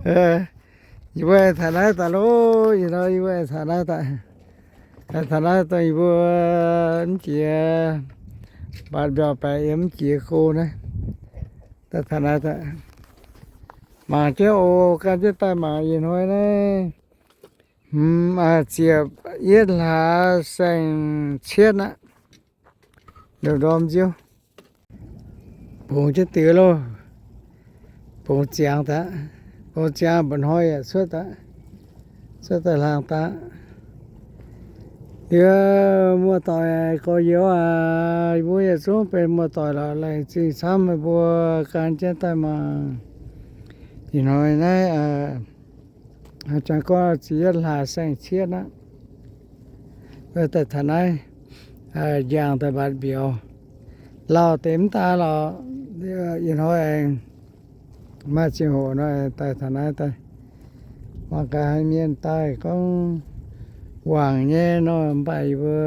Yie mbuo taux naaiv daaih loh, ih hnoi yie mbuo taux naaiv daaih. Taux naaiv daaih yie mbuo mv jiex mbatc mbiauz baeqc yiem mv jiex go naaiv. Daaih taux naaiv daaih mangc jienv oc, gan jienv daaih mangc ih hnoi naaiv. Hmz, ziepc yietv hlaax saeng-cietv aqv. Ndorm-ndorm nziouv. Bungx jienv deix loh. Bungx ziangx daaih. Bungx ziangx mba'hnoi yaac cuotv daaih. Cuotv daaih hlang daaih. Yie muoz-doic gorx-youz aac, yie mbuo yietc zungv benx muoz-doic lorqc, laengz zingh camv meih mbuo gan jienv daaih mangc. Ih hnoi naaiv, jangx gorngv ziepc yietv hlaax saeng-cietv aqv. Daaih taux naaiv, njang daaih mbatc mbiauz, lauh deix mv daaih lorqc. Ih hnoi aengx maaih ziangh hoc nor daaih taux naaiv daaih, mangc gaax haaix mienh daaih gorngv wangc nyei nor, mv baac yie mbuo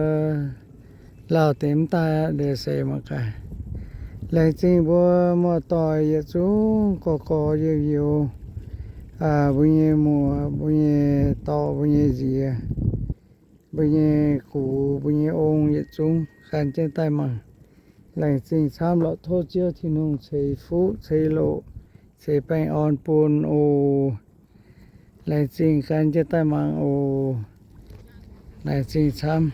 lauh deix mv daaih aqv, liuz se mangc gaax. Laengz zingh mbuo muoz-doic yietc zungv gorx-gorx youz-youz, mbuo nyei muoc, mbuo nyei dorc, mbuo nyei nziex, mbuo nyei gux, mbuo nyei ong yietc zungv gan jienv daaih mangc. Laengz zingh camv lorqc. Tov Ziouv Tin-Hungh ceix fuqv ceix loc ceix baengh orn bun oc. Laengz zingh gan jienv daaih mangc oc. Laengz zingh camv.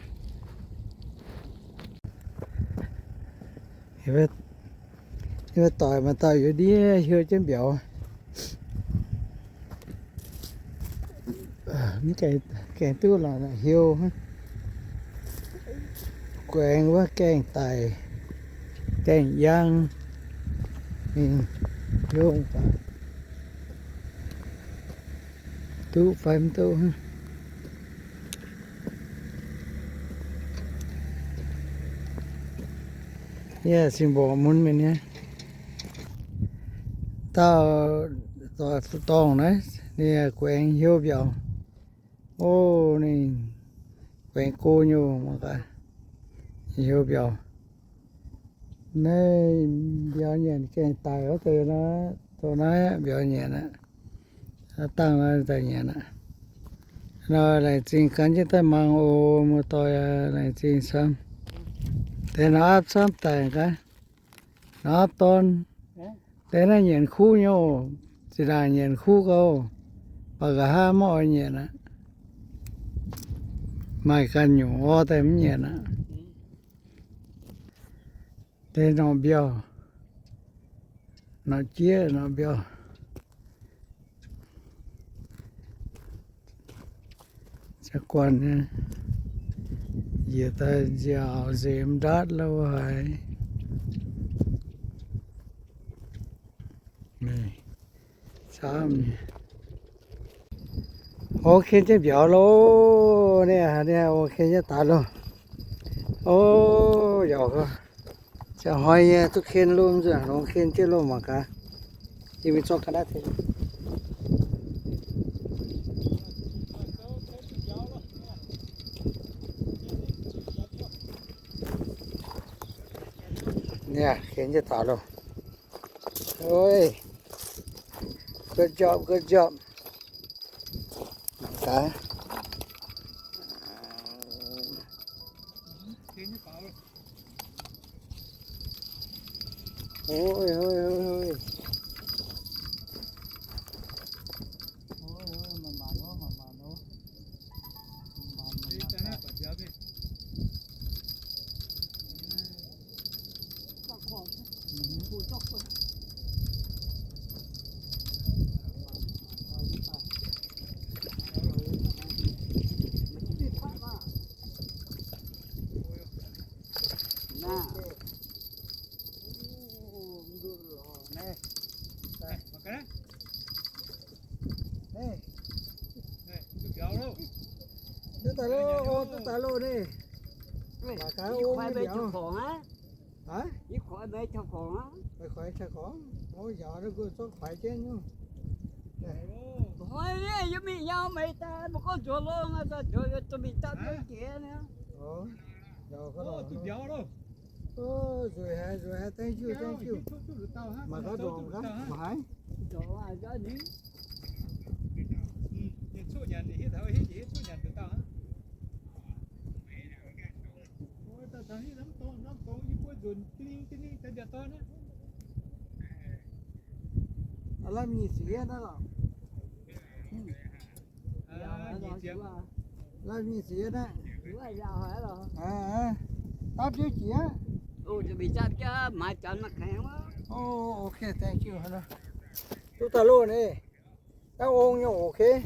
Doic maaih dauh yuoz ndiev hiuv jienv mbiauz. Mv gaengh duqv lorqc, hiuv. Guaengx wuov gaengh daic, gaengh yangh, mingh hiuv baac duqv fai mv duqv. Yie singx mborqc mun mienh nyei. Dauh doic fu-dorngh naaiv, ninh guaengx hiuv mbiauz. O, ninh guaengx go nyei mangc gaax, hiuv mbiauz. Naaiv mbiauz nyanc gaengh daic wuov deix nor, dongh naaiv mbiauz nyanc aqv. Dangh nor daaih nyanc aqv. Nor laengz zingh gan jienv daaih mangc oc, muoz-doic aac, laengz zingh camv. Deix nor aapv camv daic gaax, nor aapv dorn. Deix naaiv nyanc kuv nyei oc. Zinh ndaangc nyanc kuv gauh, baac nqa'haav maiv oix nyanc aqv. Maaih ganh nyungc orv daaih mv nyanc aqv. Deix norqc mbiauh, norqc jieqv, norqc mbiauh. Guanh nyei, njiec daaih nziaauc nzemx ndaatv lo haic. Camv nyei. O, ken jienv mbiauz loh. Ninh, ninh, o, ken jienv daaih loh. O, yaac ziangh hnoi nyei duqv ken loh, nzunc longx ken jienv loh mangc gaax. Yie mingh zorqv ga'naaiv tengx. Niaa, ken jienv taux loh. Oi, good job, good job. Mangc gaax. Oi, oi, oi, oi. Duqv daaih loh, duqv daaih loh ni. Mangc gaax ong nyei mbiauz. Hả? Maiv kuaix cai gorngv, mv yaac ninh mbuo zorqv kuaix jienv nyei. Nzueic haic, nzueic haic, thank you, thank you. Mangc gaax ndongc gaax, mangc haaix. Laih nyic ziepc yietv naaiv lorqc. Laih nyic ziepc yietv naaiv. Dapv jienv jiex. Oh, okay, thank you. Duqv daaih loh naaiv. Naaiv ong nyei okay.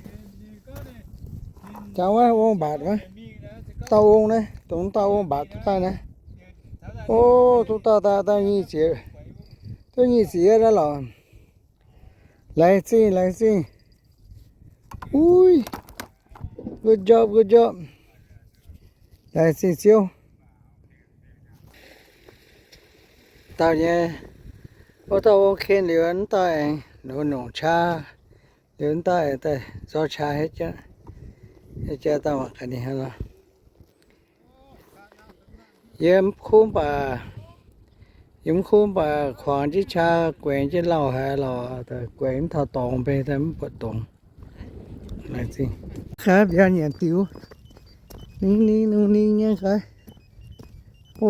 Jangx wuov ong mbatc wuov. Dauh ong naaiv, dongh dauh ong mbatc duqv daaih naaiv. O, duqv daaih, daaih, daaih nyic ziepc, duqv nyic ziepc yietv naaiv lorqc. Laengz zingh, laengz zingh. Uiv, good job, good job. Laengz zingh Ziouv. Dauh nyei, wuov dauh ong ken liuz, wuov dauh aengx nongc nongc qaa, liuz wuov dauh aengx daaih zorqv qaa hietv jienv, hietv jienv dauh mangc gaax ninh hnangv nor. Yie mv kuv baac, yie mv kuv baac kuangx jienv qaa, guaengx jienv lauh haic lorqc, guaengx mv taux dorngx mbei daaih mv buatc dorngx. Laengz zingh. Kaav mbiauz nyanc diuh. Ning ning nung ning nyei kaav. O,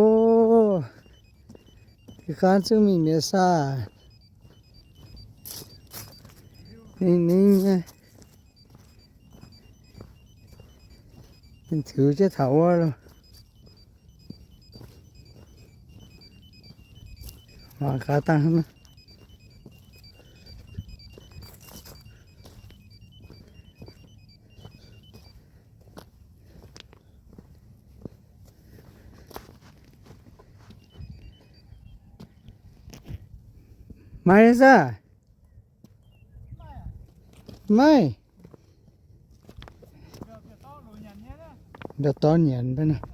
ga'gaanv zungv mingh mi'aqv saah. Ning ning nyei. Ninh ziux jienv taux wuov loh. Mangc gaax dangh hnangv. Maaih saah? Maaih. Ndau dorn nyanc mv baac naaiv.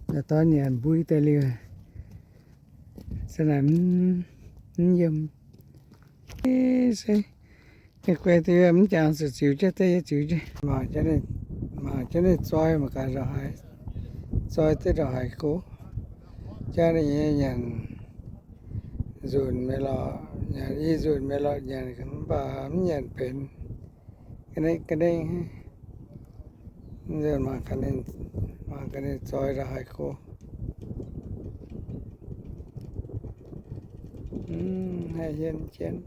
Ndau dorn nyanc mbui daaih liuz, se naaic mv yiem. Se, guai deix mv jangx ziux jienv deix, yie ziux jienv. Mangc jienv ninh zoi mangc gaax ndongc haaix, zoi duqv ndongc haaix go. Jangx ninh nyei nyanc nzunc mingh lorqc, nyanc i nzunc mingh lorqc, nyanc mv baac mv nyanc benx. Ga'nengv ga'nengv. Mv nzunc mangc gaax ninh, mangc gaax ninh zoi ndongc haaix go. Mv haih hien jienv.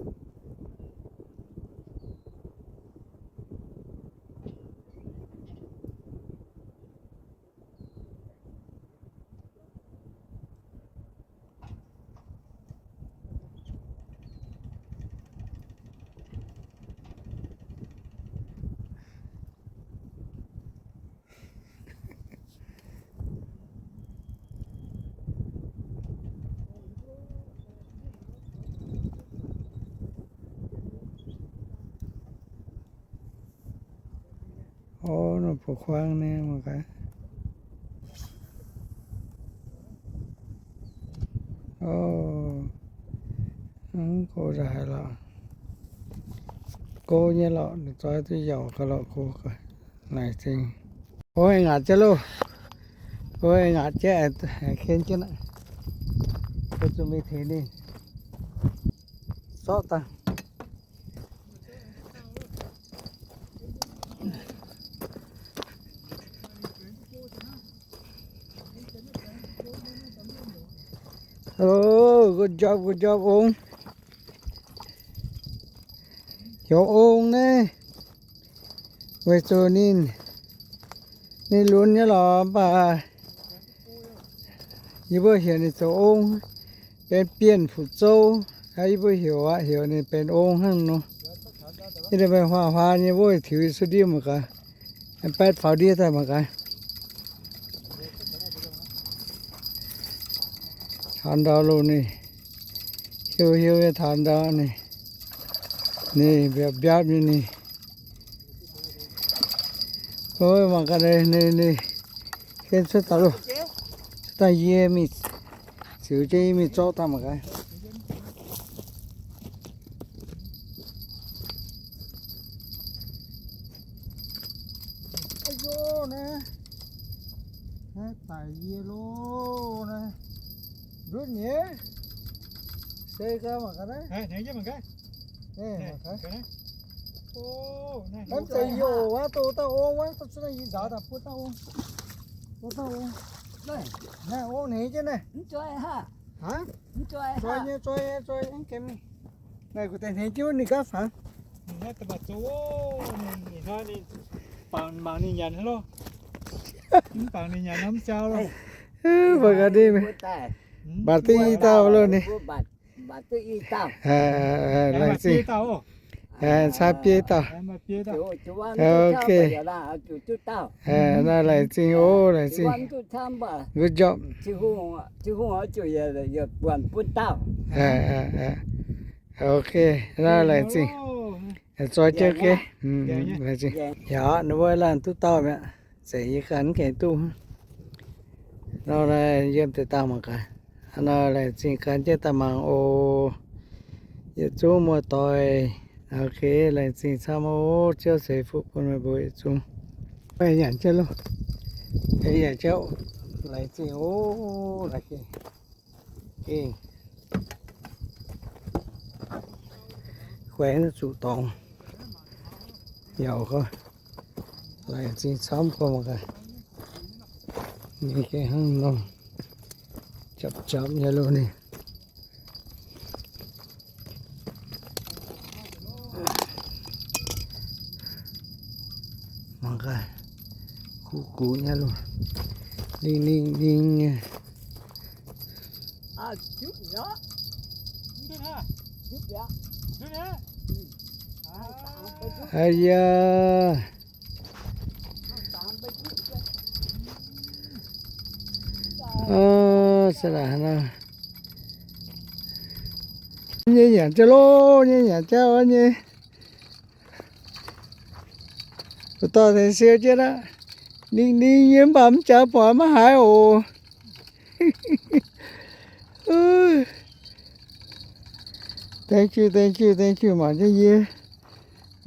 O, nor buoz-kuang nyei mangc gaax. O, mv go ndongc haaix lorqc. Go nyei lorqc, ninh zoi duqv yauc ga'lorqc go ga'naaic zingh. O, ngaatc jienv loh. O, ngaatc jienv, ken jienv aqv. Zuqc mingh tengx ninh zorqv daaih. O, good job, good job ong. Heuc ong naaiv weic zuqc ninh, ninh lunx nyei lorqc, mv baac yie mbuo heuc ninh zoux ong, benx Bienh Fuqc Zou. Yie mbuo heuc aqv, heuc ninh benx ong hnangv nor. Yie meih huaax huaax nyei mbuo tiux yie sueih ndiev mangc gaax, baetv faaux ndiev daaih mangc gaax. Taux ndau loh ninh, hiuv hiuv nyei taux ndau ninh, ninh mbiaapv mbiaapv nyei ninh. O, mangc gaax ninh, ninh, ninh ken cuotv daaih loh, cuotv daaih yie mingh ziux jienv yie mingh zorqv daaih mangc gaax. Naaiv, naaiv daic yie loh naaiv. Ndutv nyei. Se gau mangc gaax naaiv. Mv zeiz yie oc, wuov dongh dauh ong wuov, dauh cuotv naaiv yie nzaaux daaih bun dauh ong. Naaiv ong hneix jienv naaiv. Zoi nyei, zoi nyei, zoi nyei, mv gaengh mingh. Naaiv gu'deix hneix jienv wuov ninh gaav fangx. Mangc ninh nyanc loh. Mv baac ninh nyanc norm jauv loh. Mv baac ga'ndiev, mbatc duqv i dauh loh ninh. Laengz zingh. Caa biei dauh. Ok. Naaiv laengz zingh oc, laengz zingh. Good job. Ok, naaiv laengz zingh. Zoix jienv ga'naaiv. Yaac ninh mbuo laanh duqv dauh mi'aqv. Zeiz yie ganh mv gaengh duqv. Nor naaiv yiem deix dangh mangc gaax. Nor laengz zingh gan jienv daaih mangc oc. Yietc zungv muoz-doic. Ok, laengz zingh camv oc. Ziouv ceix fuqv bun meih mbuo yietc zungv. Nyanc jienv loh. Nyanc jienv. Laengz zingh oc. Laengz zingh. Guaix naaiv zuqc dorngx yaac gorngv laengz zingh camv gorngv mangc gaax. Ninh gengh hnangv nor japc japc nyei loh ninh. Mangc gaax, kuv gux nyei loh, ling ling ling nyei. Aa yaac, se laaix nor, nyei nyanc jienv loh, nyei nyanc jienv wuov nyei. Mv dorh tengx siou jienv aqv. Ning ning nyei mv baac mv jaax buatc maiv haiz oc. Thank you, thank you, thank you. Mangc jienv yie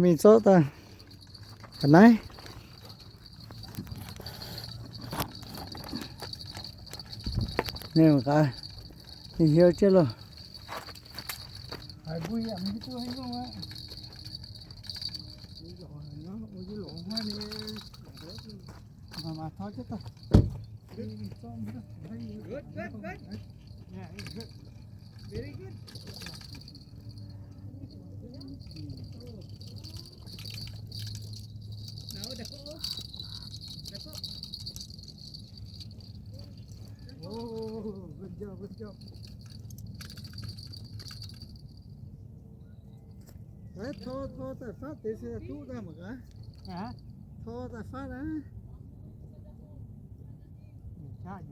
mingh zorqv daaih. Ga'naaiv. Ninh mangc gaax, ninh hiuv jienv loh. Haiz mbuo yaac mv hiuv duqv haaix nyungc aqv. Maaih maaih tov jienv daaih. Tor tor daaih fatv deix se duqv daaih mangc gaax. Tor daaih fatv aqv. Nyanc qaqv.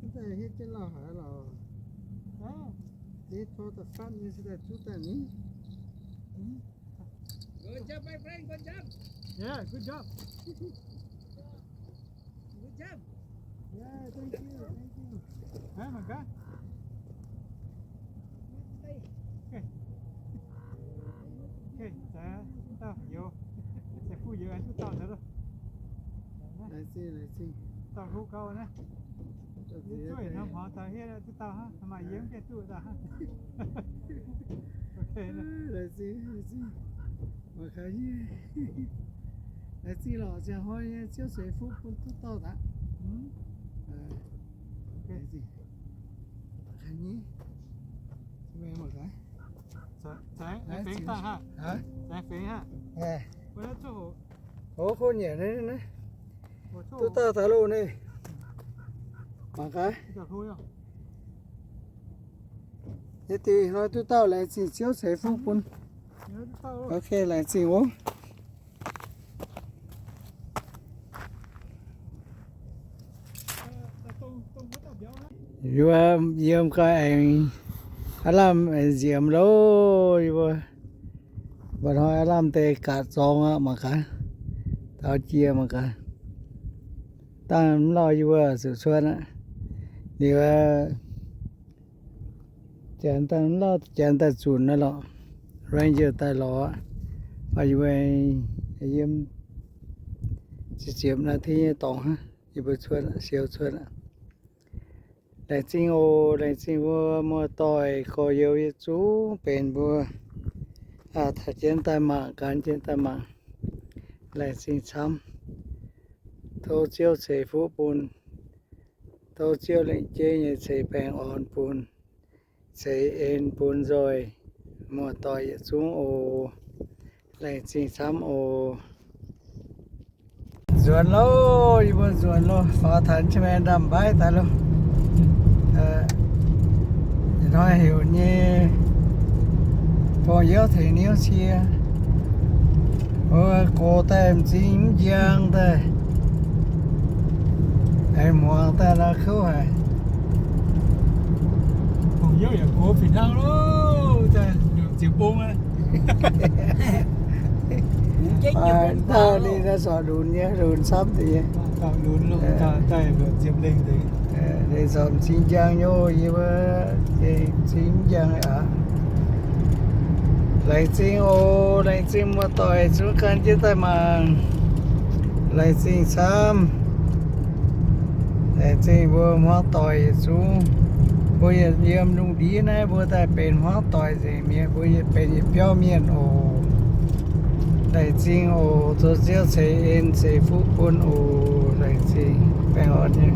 Mv daaih hietv jienv lauh haic lorqc. Deix tor daaih fatv nyei se daaih duqv daaih ni. Good job, my friend. Good job. Yeah, good job. Good job. Yeah, thank you, thank you. Haiz mangc gaax. Gengh, gengh, zaaix dauh youz, se kuv youz duqv dauh taux loh. Laengz zingh, laengz zingh. Dauh hlo gau naaiv. Yie zuov yietc norm hmuangx taux hietv duqv dauh hnangv, maaih yie mv gaengh duqv dauh hnangv. Ok. Laengz zingh, laengz zingh. Mangc gaax nyei. Laengz zingh lorqc, ziangh hnoi nyei Ziouv ceix fuqv bun duqv dauh daaih. Laengz zingh. Mangc gaax nyei. Mangc gaax. Ov, kuv nyanc naaiv, naaiv. Duqv dauh taux loh naaiv. Mangc gaax. Nyei diuh hnoi duqv dauh, laengz zingh Ziouv ceix fuqv bun. Ok, laengz zingh ov. Yie mbuo yiem gau aengx aav lamh nziemx loh yie mbuo. Mba'hnoi aav lamh deix gaax zorng aqv mangc gaax. Taux jiex mangc gaax. Dangh mv lauh yie mbuo zuqc cuotv aqv. Liuz, janx dangh mv lauh, janx daaih zunc naaiv lorqc. Ranger daaih lorz aqv. Yie mbuo yiem ziepc naaiv tengx nyei dorngx hnangv, yie mbuo cuotv aqv, siou cuotv aqv. Laengz zingh oc, laengz zingh mbuo muoz-doic gorx-youz yietc zungv benx mbuo taux jienv daaih mangc, gan jienv daaih mangc. Laengz zingh camv. Tov Ziouv ceix fuqv bun. Tov Ziouv lengc jeiv nyei ceix baengh orn bun, ceix en bun nzoih muoz-doic yietc zungv oc. Laengz zingh camv oc. Nzuonx loh, yie mbuo nzuonx loh, faaux taux Qiex Maengh ndaamv-mbaiv daaih loh. Ih hnoi heuc nyei, borngz-youz tengx niouv cie. Gox daaih m'zing mv njang daaih, aengx hmuangx daaih nor kouv haic. Borngz-youz yaac gox fih hnangv loh, daaih ziepc mbong aqv. Ninh naaiv sortv lunx nyei, lunx camv deix nyei. Ninh sortv m'zing njang nyei, yie mbuo m'zing njang aqv. Laengz zingh oc, laengz zingh muoz-doic zungv gan jienv daaih mangc. Laengz zingh camv. Laengz zingh mbuo hmuangv doic yietc zungv. Mbuo yietc yiem lungh ndiev naaiv mbuo daaih benx hmuangv doic nzengc mi'aqv. Mbuo yietc benx yietc biauv mienh oc. Laengz zingh oc. Tov Ziouv ceix en ceix fuqv bun oc. Laengz zingh, baengh orn nyei.